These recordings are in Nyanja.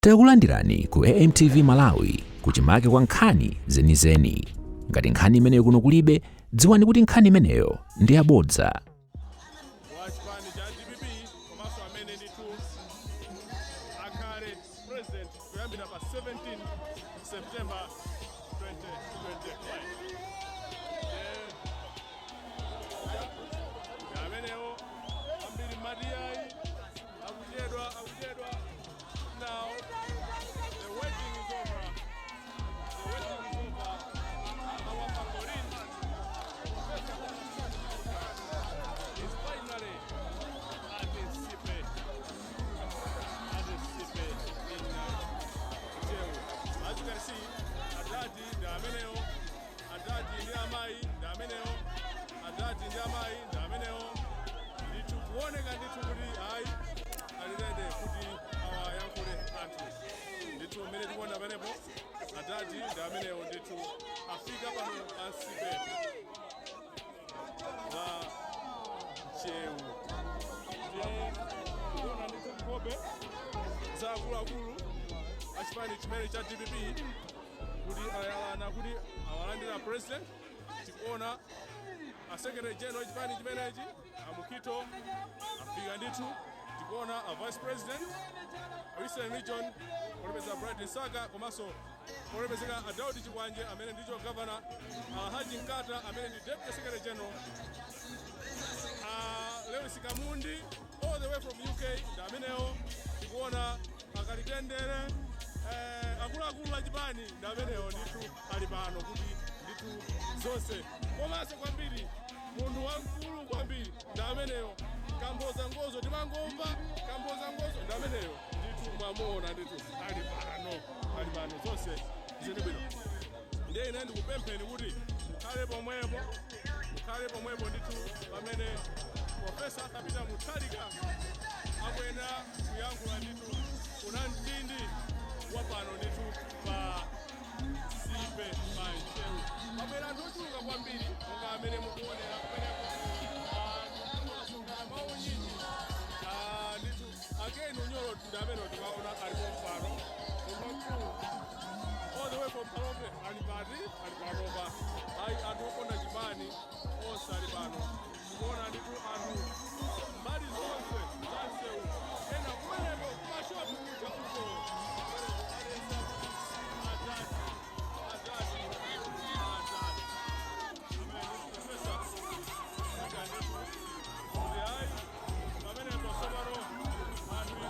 Takulandirani ku AMTV Malawi, kuchimake kwa nkhani zenizeni. Ngati nkhani imeneyo kuno kulibe, dziwani kuti nkhani imeneyo ndi yabodza. Wa chipani cha DPP komanso amene ndithu akhale president kuyambira pa 17 September 2025. Amenewo ambiri matiyayi akuchedwa, akuchedwa. Now the waiting is over, the waiting is over. Our pangolin is finally at Nsipe in Ntcheu. As you can see, adadi ndi amenewo, adadi ndi amayi ndi amenewo, adadi ndi amayi ndi amenewo. Ndithu kuoneka ndithu kuti ayi, ali ready kuti awayankhule anthu. Ndithu mmene tikuona pamenepo, adadi ndi amenewo, ndithu afika pano pa Nsipe la Ntcheu. Ndiye kuona ndithu nkhope za akuluakulu achipani chimene cha DPP kuti ayalana kuti awalandira president. Tikuona a secretary general chipani chimenechi, a Mukhito, afika ndithu. Tikuona a vice president a Eastern Region, olepeza Bright Msaka, komanso olepezeka a Daudi Chikwanje amene ndicho governor, a Haji Nkata amene ndi deputy secretary general, a Lewis Kamundi all the way from UK ndi amenewo. Tikuona akalitendere, akuluakulu achipani ndi amenewo ndithu ali pano kuti ndithu zonse. Komanso kwambiri munthu wamkulu kwambiri ndi ameneyo, Kamboza Ngozo. Timangomva Kamboza Ngozo, ndi ameneyo ndithu, mwamuona ndithu ali pano, ali pano. Zonse zili bwino. Ndiye ine ndikupempheni kuti mukhale pomwepo, mukhale pomwepo ndithu pamene Professor Peter Mutharika akuyenera kuyankhula ndithu kuna mtindi wa pano ndithu pa Nsipe pa Ntcheu. Pabwera anthu ochuluka kwambiri monga amene mukuonera kumeneko, anthu asonkhana maunyinji ndithu. A Ken Unyolo ndi amene tikaona alipo pano, munthu wamkulu all the way from Phalombe, ali pati, ali panopa. Ayi, anthu okonda chipani onse ali pano. Kuona ndithu anthu mbali zonse za msewu, ena kumeneko kumashopu kuja uko, kumeneko alesa adadi, adadi, adadi amene professor saka ndithu kuti ayi, pamenepo tsopano anthu inu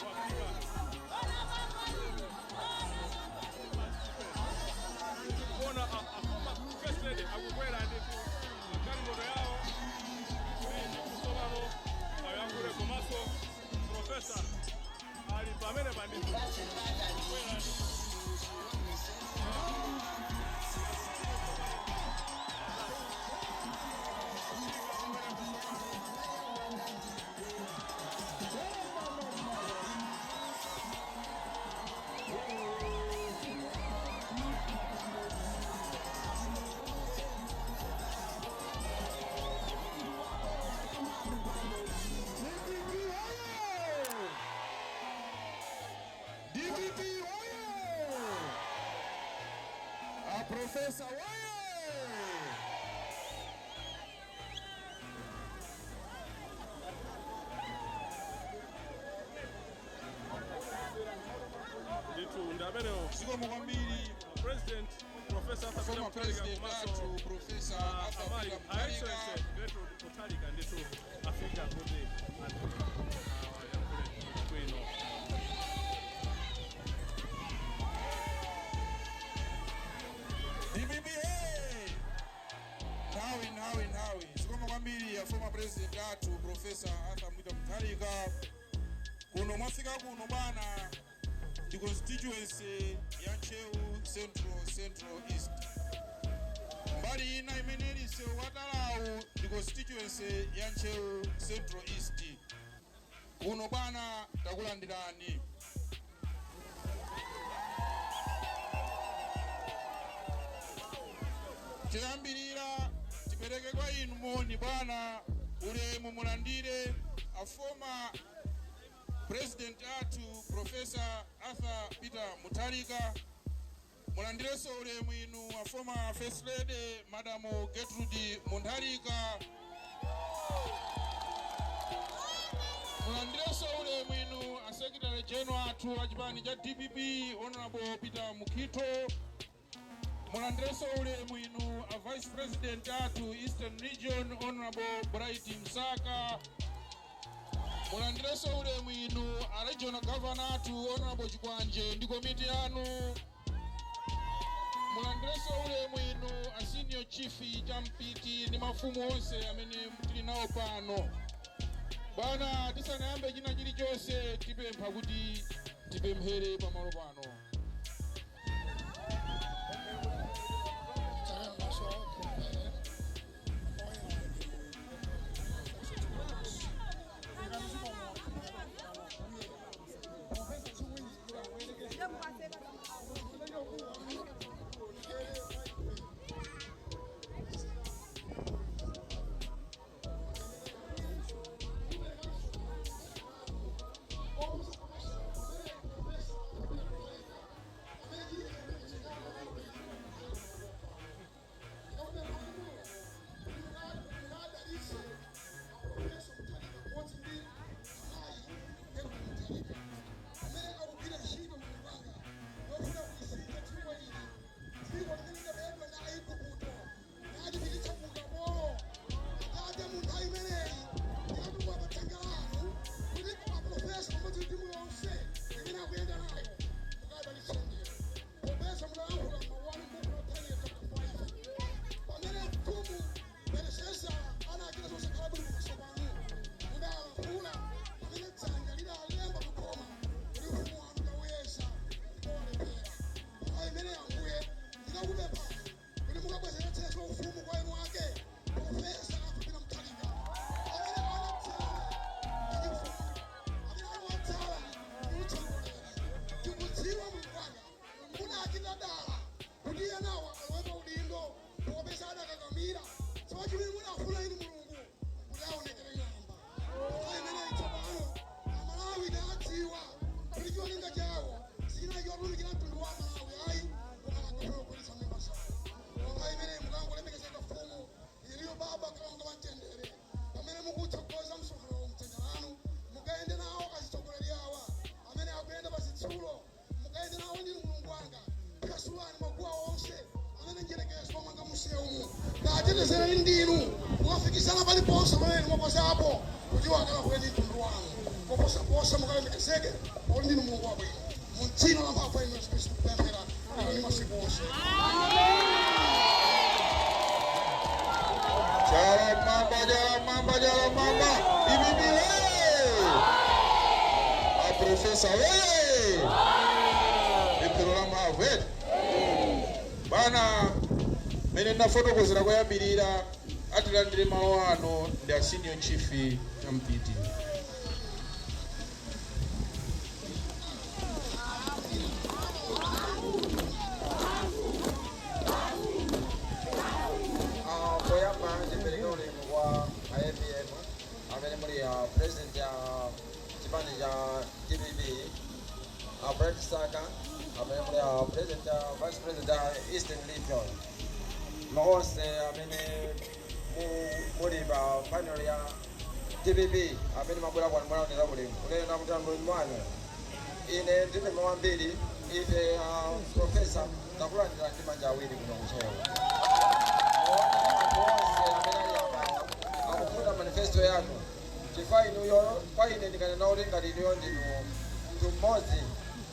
wafika. Kuona a former first lady akukwera ndithu magalimoto yawo kuti ndithu tsopano ayankhule. Komanso professor ali pamene pa ndithu kukwera ndithu. DPP oye! DPP oye! A professor oye! Ndithu ndi amenewo. Zikomo kwambiri. President Professor Peter Former Mutharika president komanso athu Professor Arthur amayi Peter a Mutharika. Excellency Gertrude Mutharika ndithu afika kuti anthu awayankhule bwino. DPP hey! Nthawi, nthawi, nthawi. Zikomo kwambiri ya former president athu Professor Arthur Peter Mutharika. Kuno mwafika kuno bwana ndi constituency ya Ntcheu Central, Central East. Mbali ina imene ili msewu watalawu ndi constituency ya Ntcheu Central East. Kuno bwana takulandirani. Choyambirira tipereke kwa inu moni bwana, ulemu mulandire, a former athu Professor Arthur Peter Mutharika. Mulandirenso ulemu inu a former First Lady, Madam Gertrude Mutharika. Mulandirenso ulemu inu a Secretary General athu a chipani cha DPP, Honorable Peter Mukhito. Mulandirenso ulemu inu a Vice President athu, Eastern Region, Honorable Bright Msaka. Mulandirenso ulemu inu a Regional Governor athu, Honorable Chikwanje, ndi komiti yanu. Mulandirenso ulemu inu a Senior Chief Champiti ndi mafumu onse amene tili nawo pano. Bwana, tisanayambe china chilichonse, tipempha kuti tipemphere pamalo pano. Katetezereni ndinu mukafikisana paliponse pamene mwaposapo kuti wakalakweni mtundu wanu poposaposa, mukalemekezeke pakuti ndinu Mulungu wabwino. Mu dzina la mphamvu inu Yesu Khristu kupemphera lero ndi masiku onse. Chala mamba, chala mamba, chala mamba. DPP we! A Professor we! Pemphero la mphamvu eti. Bwana, mene ndafotokozera koyambirira, atilandire malo ano ndi a Senior Chief Champiti. Poyamba ndipereke ulemu kwa APM amene muli president ya chipani cha DPP, Bright Msaka amene muli president ya vice president ya Eastern Region, onse amene muli pa panel ya DPP amene mabwera kwanu, mwanaonera ulemu unena kuti ulemu wanu. Ine ndine mawambiri. Ife Professor takulandira ndi manja awiri kuno kuchewa. Onse amene ali apa akufuna manifesto yanu, chifukwa inuyo, kwa ine ndikanena kuti ngati inuyo ndinu munthu mmodzi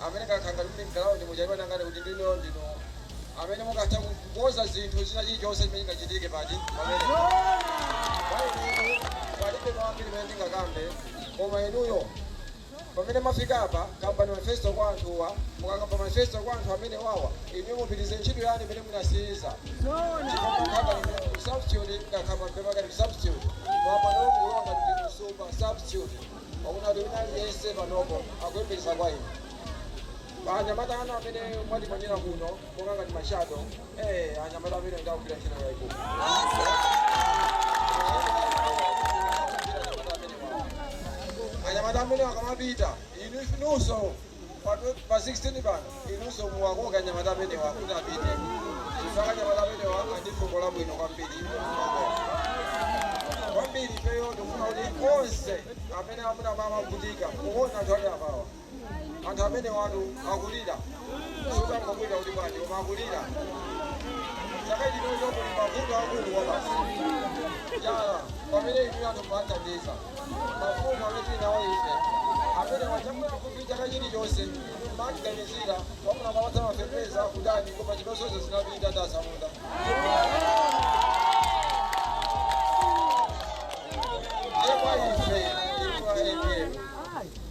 amene kakhala ngati muli mground muchaipana, ngati kuti ndinuyo ndinu amene mungatha kukonza zinthu china chilichonse chimene chingachitike pati pamene. Kwa inuyo palibe mawambiri mene ndingakambe, koma inuyo pamene mafika apa, kambani manifesto kwa anthuwa. Mukakamba manifesto kwa anthu amene wawa, inuyo mupitirize ntchito yanu imene munasiriza, chifukwa substitute ngakhamba mpema ngati substitute, koma panopo mukulowa ngati ndinu super substitute, pakuti kuti wina aliyense panopo akuyembekeza kwa inu. Anyamata anu amene mwatiponyera kuno monga ngati ma shadow, anyamata amene ndakugwira ntchito yayikulu. Anyamata Anyamata amene akamapita, inu inunso pa 16 pano inunso muwakoka anyamata amenewa kuti apite, chifukwa anyamata amenewa andi fuko labwino kwambiri, inu muwakoka kwambiri. Ifeyo tikufuna kuti onse amene amuna amavutika kuona anthu ali apawa, anthu amene wanu akulira, sutangobwira kuti bwanji, koma akulira. Chaka chinocho kuli mavuto akulu kwabasi, njala, pamene inu anthu mumathandiza mafumu amene tili nawo ife amene wachamuna kufi chaka chilichonse matiganizira wamuna mawatsa mafepeza kudani, koma chinonsozo zinapita ndasamunda. Kwa ife inu APM,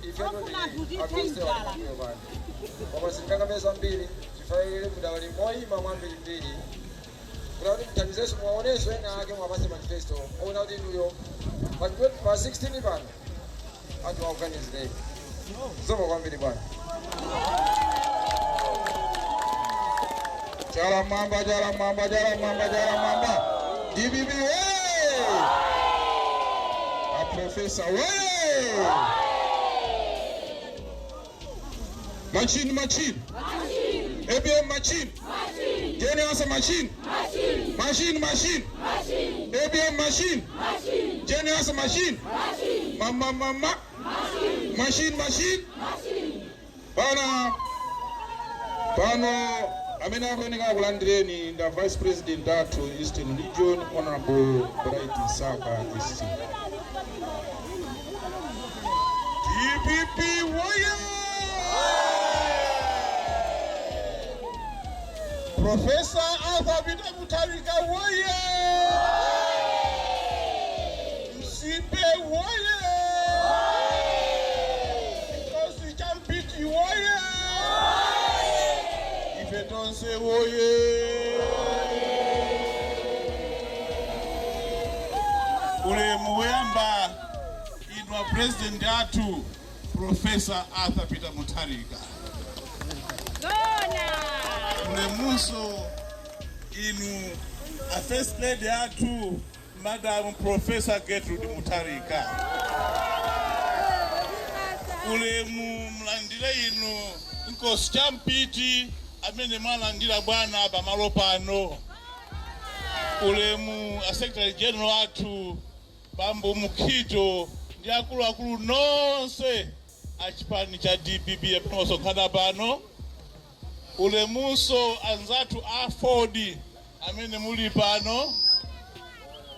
ife toti atusewa pano, koma sitingakambe mbiri chifukwa ili mudawali moyima mwambirimbiri kuti muthandizenso, muwaonenso ena ake, mwapase manifesto ona kuti inuyo pa 16 pano anthu akuganizireni. Zikomo kwambiri, bwana. Chala mwamba, chala mwamba, chala mwamba, chala mwamba. DPP we! A professor we! Machine, machine. APM machine. Jane Ansah machine. Machine, machine. APM machine. Jane Ansah machine. Mama, mama. Machine, machine. Bana, pano amene akuyeneka akulandireni nda Vice President athu, Eastern Region, Honorable Bright Msaka SC. DPP woye! Professor Arthur Peter Mutharika woye! Msipe woye! Nkosi Champiti woye! Ife tonse woye! Ulemu woyamba inu a President athu, Professor Arthur Peter Mutharika. Ulemunso inu a First Lady athu, Madam Professor Gertrude Mutharika. Ulemu mlandire inu Nkosi Champiti amene mwalandira bwana pamalo pano. Ulemu a Secretary General athu, Bambo Mukhito, ndi akuluakulu nonse a chipani cha DPP amene wasonkhana pano. Ulemunso anzathu a AFORD amene muli pano.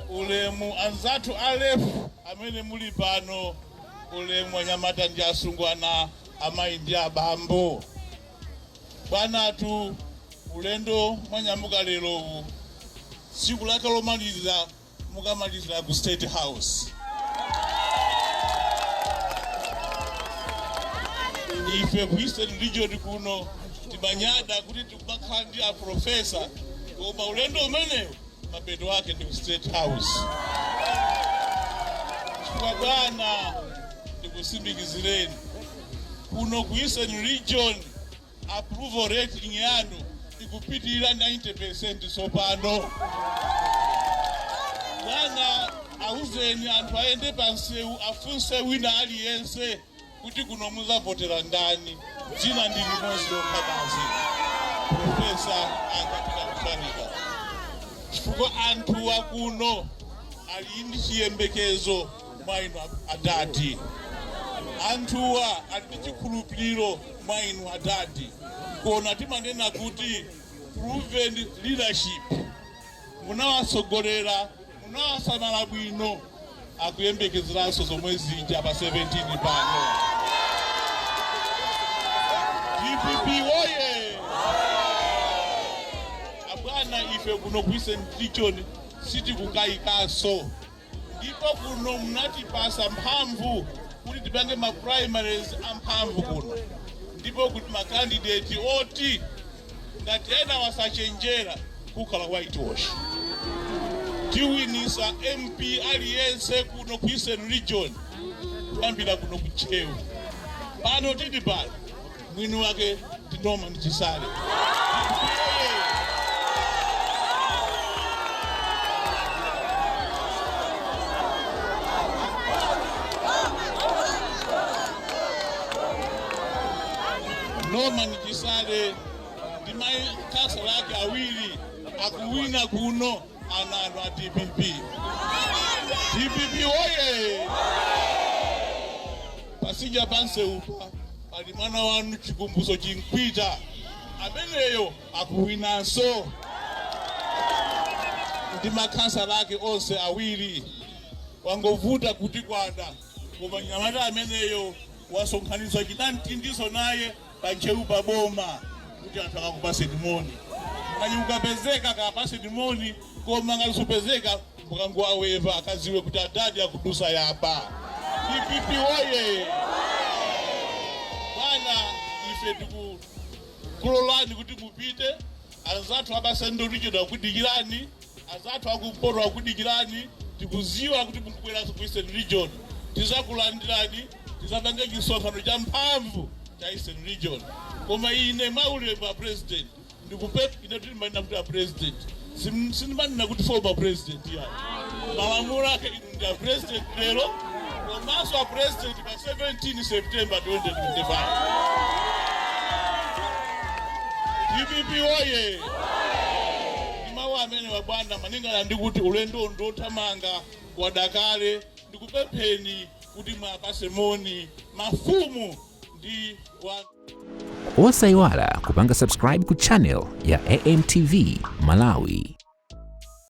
Ulemu anzathu a LEF amene muli pano. Ulemu anyamata ndi asungwana, amayi ndi abambo. Bwanatu, ulendo mwanyamuka lerowu, tsiku lake lomaliza mukamalizira ku State House. Ife ku Eastern Region kuno timanyada kuti tikumakhala ndi a professor, koma ulendo umenewo mapeto ake ndi ku State House. Chifukwa bwana, ndikusimikizireni, kuno ku Eastern Region approval rating yanu ikupitirira 90% tsopano. Bwana, auzeni anthu ayende pansewu, afunse wina aliyense kuti kuno muzavotera ndani. Dzina ndi limodzi lokha basi, Professor Arthur Peter Mutharika, chifukwa anthu akuno ali ndi chiyembekezo mwa inu adadi. Anthuwa ali ndi chikhulupiriro mwa inu adadi. Kona timanena kuti proven leadership, munawatsogolera, munawasamala bwino, akuyembekezeranso zomwe zija pa 17 pano. DPP woye! Abwana, ife kuno ku Eastern Region sitikukayikanso, ndipo kuno munatipasa mphamvu kuti tipange ma primaries amphamvu kuno, ndipo kuti ma candidate oti ngati ena wasachenjera kukhala whitewash. Tiwinisa MP aliyense kuno ku Eastern Region, kuyambira kuno ku Ntcheu. Pano tili pano, mwini wake ndi Norman Chisale. Norman Chisale ndi makhansala ake awiri akuwina kuno, ana anu a DPP. DPP woye! Pasija panseupa pali mwana wanu Chikumbuso Chinkwita, ameneyo akuwinanso ndi makhansala ake onse awiri. Wangovuta kuti kwada, koma nyamata ameneyo wasonkhanitsa chinamtindiso naye panchewu pa boma kuti anthu akakupaseni moni. Ngati ukapezeka kapaseni moni, koma ngati supezeka mukangoaweva akaziwe kuti adadi akudusa yapa. DPP woye! Bwana, ife tikukulolani kuti mupite. Anzathu aba Central Region akudikirani, anzathu akumpoto akudikirani. Tikuziwa kuti mukubweranso ku Eastern Region, tizakulandirani, tizapange chisonkhano cha mphamvu cha Eastern Region. Koma ine mwaulemu a President ndikupe ine timanena kuti a President, sindimanena kuti former president yayi. Malamulo ake inu ndi a President lero komanso a President pa 17 September 2025. DPP woye! Ndi mawu amene wa bwana, malingana ndi kuti ulendo ndothamanga wadakale, ndikupempheni kuti mwapase moni mafumu ndi wa Osayiwala kupanga subscribe ku channel ya AMTV Malawi.